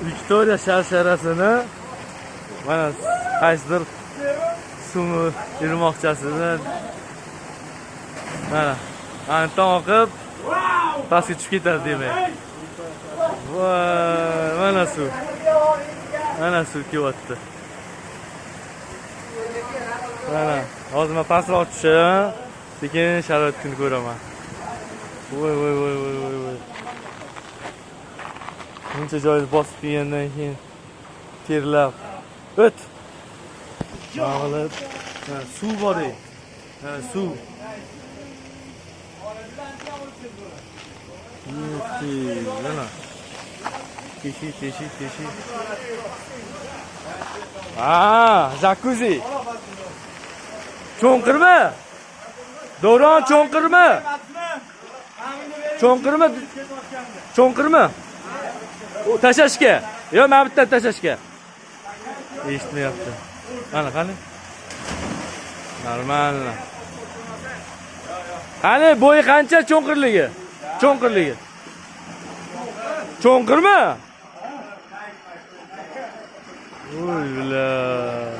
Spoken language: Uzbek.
Viktoriya sharsharasini mana qaysidir suvi irmoqchasini mana anton oqib pastga tushib ketadi demak. Voy, mana suv. Mana suv kelyapti. Mana hozir men pastroq tushaman, sekin sharoitini ko'raman. Voy, voy, voy, voy, voy, voy. Buncha joyni bosib kelgandan keyin terlab. O't. Mana ha, suv bor ey. Ha, suv. Yetti, mana. Teshik, teshik, teshik. Ha, jakuzi. Cho'nqirmi? Davron, cho'nqirmi? Cho'nqirmi? Cho'nqirmi? U tashlashga. Yo, mana bitta tashlashga. Eshitmayapti. Mana qani? Нормально. Qani, bo'yi qancha cho'nqirligi? Cho'nqirligi. Cho'nqirmi? Voy, бля.